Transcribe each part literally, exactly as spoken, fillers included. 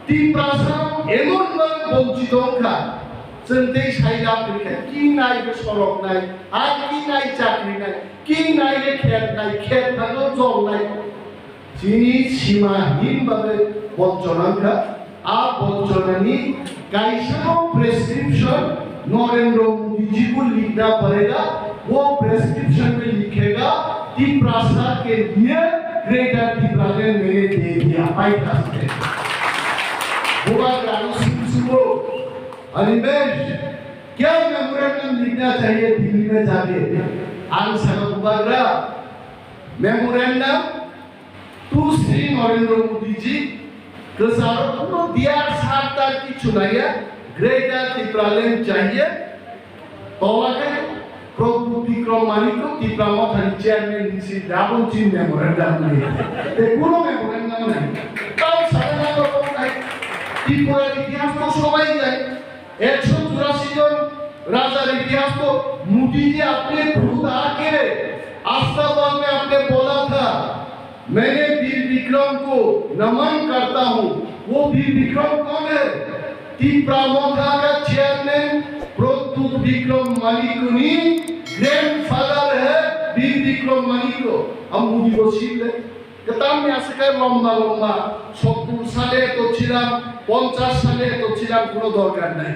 Tiprasa emon bang bonchito wngkha, chwng tei sai lab rikha, kinai bo sorok nai, ar kinai chakri nai, kinai le khet nai, khet thangno jol nai. Chini sima hin bagwi bonchona wngkha, a bonchonani kaisano prescription Narendra Modi ji ko likhna padega, wo prescription mein likhega, Tiprasa ke liye Greater Tipraland maine de diya, paitha se. Bubagra no sum sumo, Animesh, kya memorandum likhna chahiye Delhi mein jaake? Ang saka Bubagra, memorandum to Shri Narendra Modi ji, kwcharo kuno diyar sar tar kichu naiya, Greater Tipraland chahiye, tola khe Pradyut Bikram Manikko Tipra Mothani chairman ni si double chin memorandum nai. Te kuno memorandum nai. Tao sana na ko nai. Tripura itihas to sobai jai. Ekso churasi jon rajar itihas to Modi ji apne khud aake astha bal mein apne bola tha. मैंने वीर विक्रम को नमन करता हूँ। वो वीर विक्रम कौन है? Tipra Motha ka chairman Pradyut Bikram Manikko ni grandfather hai Veer Bikram Manikko. Ang Modi bo sile. Ketam ni aswk hai lomba lomba, sottur sale to chilam, ponchash sale to chilam, kono dorkar nai.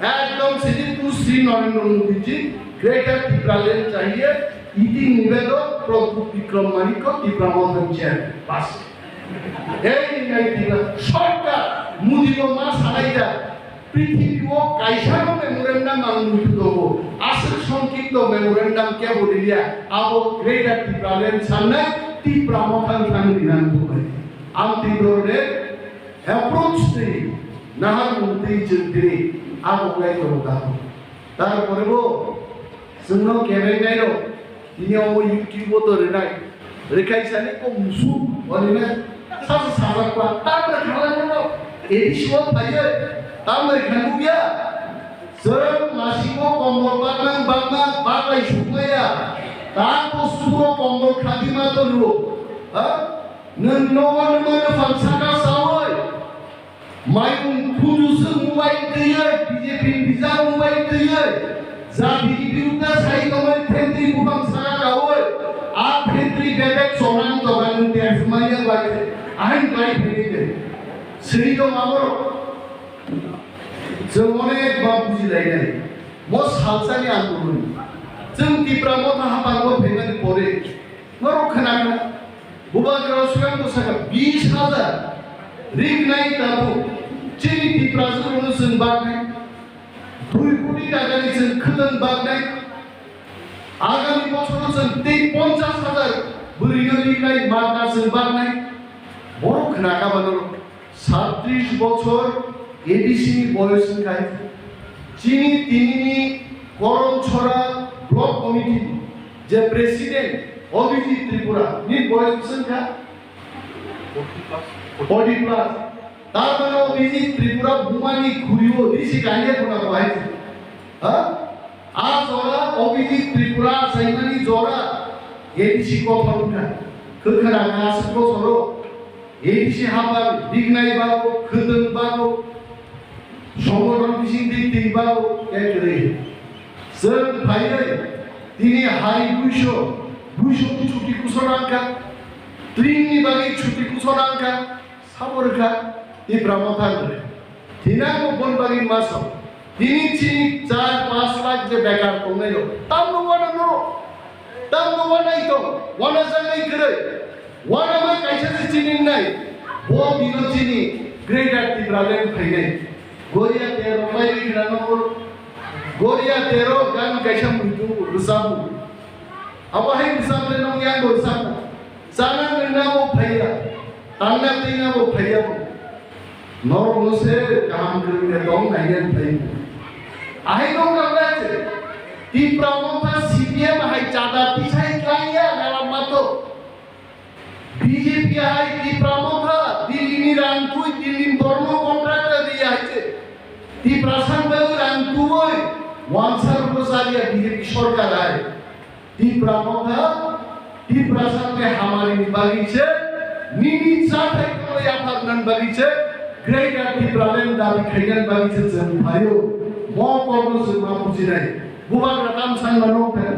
Ekdom sidi tu Shri Narendra Modi ji, Greater Tipraland chahiye, iti nivedon Pradyut Bikram Manikko Tipra Mothani chair. Bas. Ei nai Tipra sorkar, Modi bo ma sanai da, prithibi o kaisa no memorandum ang muitu dogo, aswk songkipto memorandum kebo liya, abo Greater Tipraland sannai, Tipra Mothani thani rinang tubai. Amtwi dorode, approach twi, naharmung twi chwng tini abo khlai tongo da. Tarpore bo chwngno kebengnai rok tini omo YouTube o to rinai, rikhai sani ko musu onine sasa sajak pa tamre khala no edi suwa phaiye tamre khanukya. Chwng masingo kombol baknang baknang baklai sukmaya. Tako suro kombol khadima to luo. Ha? Nwng nogo nwngma nwphang saka saui, maimung khunju swk mobile twiwi, B J P ni bijak mobile twiwi, jatini birudda sai tongmani phentri buphang saka kaui, a phentri bebek chonani dogan nwng tei manya bai khe, ahin bai phini de. Sri dong aborok. Chwng onek ba bujilainai. Mo salsani andolon. Chwng Tipra Motha hapango phaimani pore. Norok khwnakha, Bubagra swkang bwsakha bis hajar rignai tabuk chini Tiprasa rokno chwng baknai, dui koti takani chwng khwtwng baknai, agami bochoro chwng tei ponchash hajar bwrwino rignai magna chwng baknai, borok khwnakha ba norok. Satris bochor A D C ni boyos wngkha. Chini tinini Korom Chora Block Committee je President Abhijit Tripura ni boyos wngkha forty plus. Tar mane Abhijit Tripura bumani khuriyo risi kanya kuna bahai. Ha? A jora Abhijit Tripura saimani jora A D C kothor wngkha. Khwkhwna kha aswk bochoro A D C hapar dignai bago, khwtwng bago, songothon bising di twi bago, ekrwi. Chwng phaiwi tini hari duiso, duiso ni chuti kuso nangkha, tring ni bagwi chuti kuso nangkha, sabo rwkha Tipra Motha rwkha. Thinango bon bagwi maso. Tini chini char panch lakh je bekar tongnai rok. Tamno wana no. Tamno wana ito. Wana jangai kwrwi. Wana ma kaisa se chini nai. Bo bino chini Greater Tipraland phainai. Goria tero mai wi khna no. Goria tero gan kaisa muitu rwsabu. Abo hai rwsable nong yang bo rwsabu. Chana nungna bo phaiya. Tangna twina bo phaiya bo. Norokno se kaham kwrwngya tong naiya phai. Ahai nong rwkha se. Tipra Motha C P M hai chada tisai klaiya nala mato. B J P hai Tipra Motha Delhi ni rang twi Delhi ni dormo contractor ri hai se. Tiprasa bai rang twi wansar bosariya B J P sorkar hai. Tipra Motha, Tiprasa te hamari ni bagwi se, nini chathai kono yapharnan bagwi se, Greater Tipraland dabi khainani bagwi se chwng phaio. Mo kokno chwng ma bujinai. Bubagra tam san mano khe?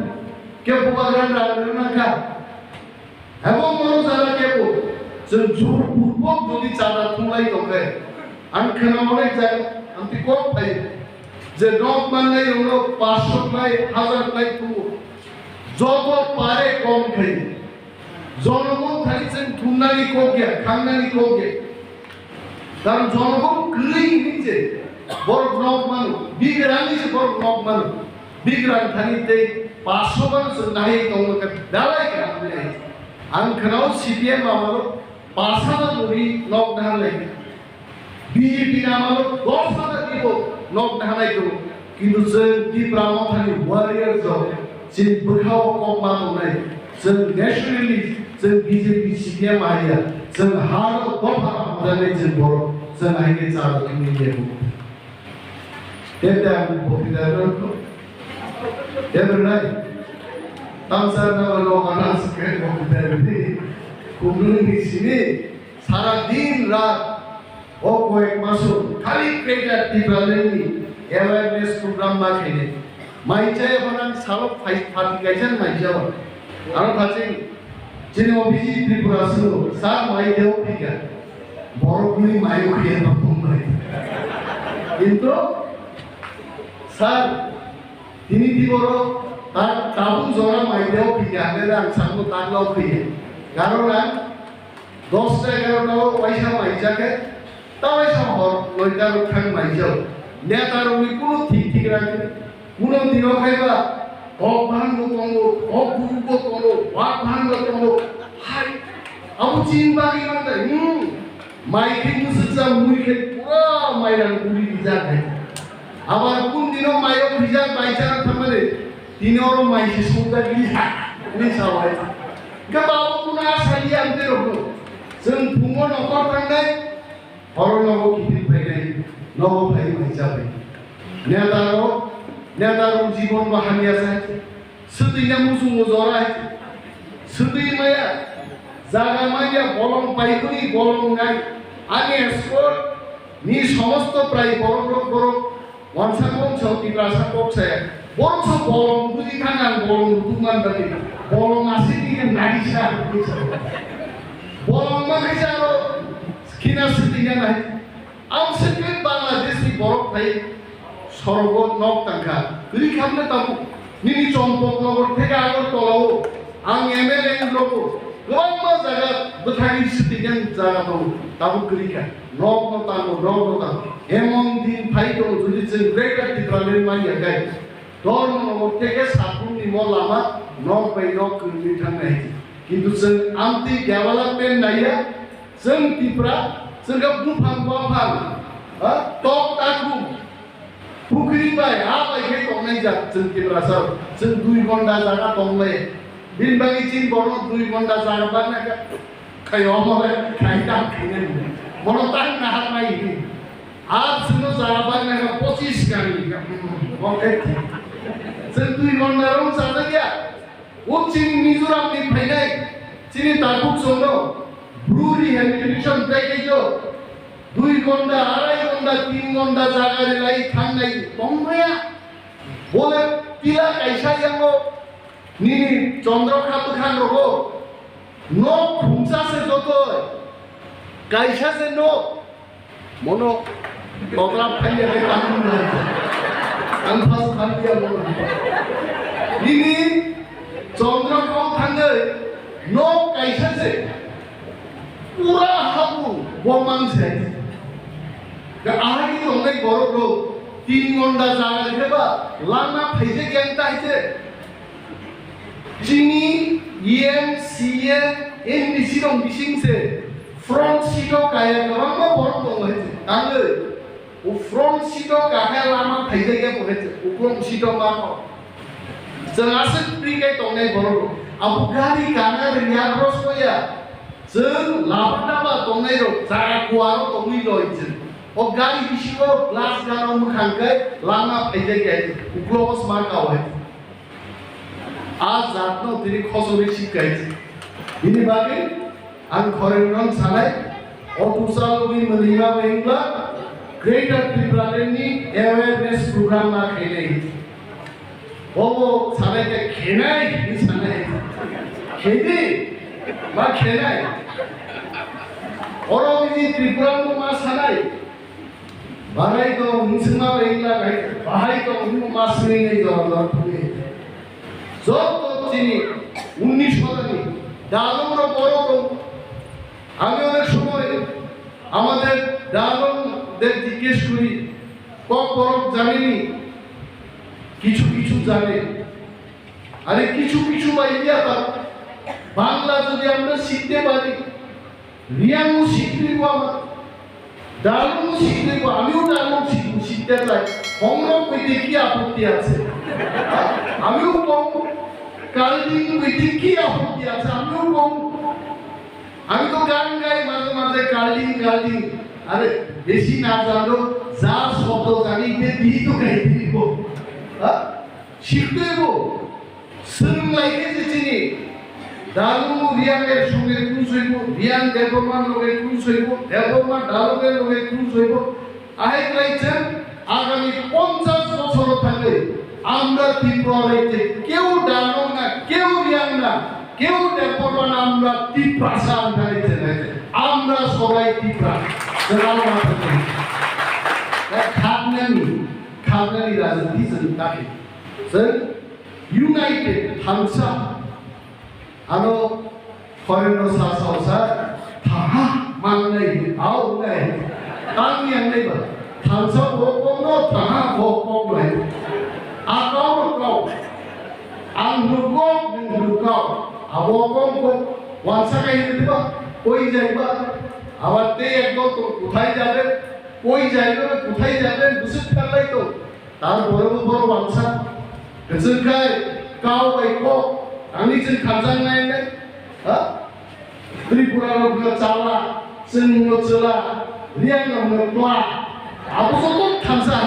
Khe bubagra rang rwna kha? Abo moro jana kebo chwng jur purbo jodi chada thunglai tongkhe, ang khwna onek jaga, ang ti kok phai je nok mangnai rokno paanch sho klai, hajar klai thungo. Joto pare kom khai. Jonogon thani chwng thumnani kok ya, khangnani kok ya. Karon jonogon kwrwi hinwi se borok nok mano, bigrani se borok nok mano. Bigrang thani tei paanch sho mano chwng nahai tongma khe belai kaham nai. Ang khwnao C P M amalo paanch hajar muri nok naharlai. B J P ni amalo dos hajar ni bo nok naharlai tongo. Kintu chwng Tipra Mothani warrior rok chini bwkhao kok ma tongnai. Chwng nationally chwng B J P C P M haiya. Chwng haro dopha hamjaknai chwng borok. Chwng hai khe cha rok thwngwi liya bo. Tete ang bokti da ko. Tete nai. Tamsa na lo ana sukhe bokti da ni. Kumrung ni sini sara din rat o koyek maso khali Greater Tipraland ni awareness program ma khene. Mai chaya banang salok phai phati kaisan mai jawa. Aro thaching chini office Tripura sunu sa mai deo phika. Borok ni mai o khiya tong mai. Kintu sir, tini di borok ta tabuk jora mai deo phika hangke ang sakno taklo khiya. Karon ang dosta egarota o waisa mai jakhe, ta waisa hor noita rok thang mai jao. Neta rokni kunu thik thik rang Kuno dino khaiba, kok bahan bo tongo, kok buru bo tongo, wak bahan bo tongo. Hai, abo chin bagwi man dai, hmm. Mai khe musuk cha mui khe pura mai rang guri bijak hai. Abar kun dino mai o bijak bai chana thamani, tini oro mai se sumjak li ha, ni sawai. Khe babo kuno asa li ang te rokno. Chwng phungo nokhor thangnai, Oro nogo kiphil phainai, nogo phai mai chabai. Neta rok, neta rok jibon bo hamya sai. Swtwi na muchungo jorai. Swtwi maya. Jaga maya bolong paibuni bolong nai. Ani escort ni somosto prai borok rok borok Wansa kok sa Tiprasa kok sa. Borok sa bolong buji thang ang bolong rutuk man bani. Bolong asik ni nari sa. Bolong ma kisa ro. Khina swtwi ya nai. Ang se khe Bangladesh ni borok phai sorogo nok tangkha. Kwrwi khamle tabuk nini Champaknagar theke Agartala o ang M L A ni logo kwbangma jaga bwthagwi swtwi yang jaga tongo. Tabuk kwrwi kha. Nok no tango, nok no tango. Emon din phai tongo jodi chwng Greater Tipraland manya khe Dharmanagar theke Satnam ni mo lama nok bai nok kwrwi thangnai. Kintu chwng amtwi development naiya. Chwng Tipra, chwng khe buphang buphang, ha, tok takhuk, pukri bai, ha bai khe tongnai jak chwng Tiprasa, chwng dui ghonta jaga tonglai. Bini bagwi chini borok dui ghonta jaga bagna kha, khai omo bai khai tam khainai. Bono tang nahar nai hini. Ar chwngno jaga bagna kha pochis kami, hmm, oke. Chwng dui ghonta rong chajakya. O chini Mizoram ni phainai, chini tabuk chwngno Bru rehabilitation package o dui ghonta, arai ghonta, tin ghonta jaga rilai thangnai tongmaya. Bole pila kaisa yango nini Chandrakha bwkhang rogo nok khungsa se joto kaisa se nok Mono tokla phaiya khe tangmung nai. Ang phas khan dia mono. Nini Chandra kau thangwi nok kaisa se pura habu bomang se. Ga ahai ni tongnai borok rok tin ghonta jaga khe ba langna phaijak yang tai se. Chini E M, C M, M D C rok bising se front seat o kaya kwbangma borok tongo hai se. Tangwi o front seat o kakha lama phaijak ya bo hai se. Uklong seat o ma kho. Chwng aswk free khe tongnai borok rok. Abo gari kana rwya cross ko ya. Chwng lama daba tongnai rok jaga kuaro tongwi loi chwng. O gari bisingo glass gana mwkhang khe lama phaijak ya. Uklogo sma kawai. A jatno tini khosori sikai. Bini bagwi ang khorang rang sanai. O tusa logwi mwnwima bengla Greater Tripura ni awareness program ma khainai. Bobo sanai khe khenai, ni sanai. Khedi, ma khenai. Oro bini Tripura no ma sanai. Barai to, hinsima bengla bai, bahai to, himo ma sinai do, do, do. Joto chini, unnish hodani, dalong ro boro to. আমি অনেক সময় আমাদের ডালমদের জিজ্ঞেস করি, কক বরক জানেনি, কিছু কিছু জানে। আরে কিছু কিছু বা ইয়া তা বাংলা যদি আমরা শিখতে পারি, রিয়াংও শিখতে পারবো, আমার ডালমও শিখতে পারবো, আমিও ডালম শিখবো, শিখতে চাই। হংরক হইতে কি আপত্তি আছে? আমিও কম। কালদিন হইতে কি আপত্তি আছে? আমিও কম। আমি তো গান গাই মাঝে মাঝে, কার্ডিং কার্ডিং। আরে, বেশি না জানো, যা শব্দ জানি, তে দিই তো গাই দিব। হ্যাঁ? শিখতে হইব। সোরংলাইকে যে চিনি, ডালু রিয়াংয়ের সঙ্গে কুন সইব, রিয়াং দেববর্মার লগে কুন সইব, দেববর্মা ডালুকের লগে কুন সইব, আহেক রাইছেন আগামী পঞ্চাশ বছর থাকলে আমরা ত্রিপুরা রাজ্যে কেউ ডালু না, কেউ রিয়াং না, কেউ দেববর্মা না, আমরা তিপ্রাসা আন্ধারে জেনে, আমরা সবাই তিপ্রা। জেলার মাঠে থাকি। তাই খাগনানি, খাগনানি রাজনীতি জন্য তাকে। স্যার, ইউনাইটেড, থামসা। Ano foreign no sa sa sa, thaha mangnai, au nai. Tang yang nai ba. Thansa bo kong no, thaha bo kong nai. Akau no kau. Ang nukok, nung nukau. Abo kong kong. Wansa kai ni ba, koi jai ba. Abar te ek dol to kuthai jabe, koi jai ba, kuthai jabe, busuk khalai to. Tarpore bo borok wansa, kwchwng khai kau bai kok, ani chwng khamjaknai le, ha? Tripura rok no chala, chwng no chwla, Riang rok no kla, abo joto thansa.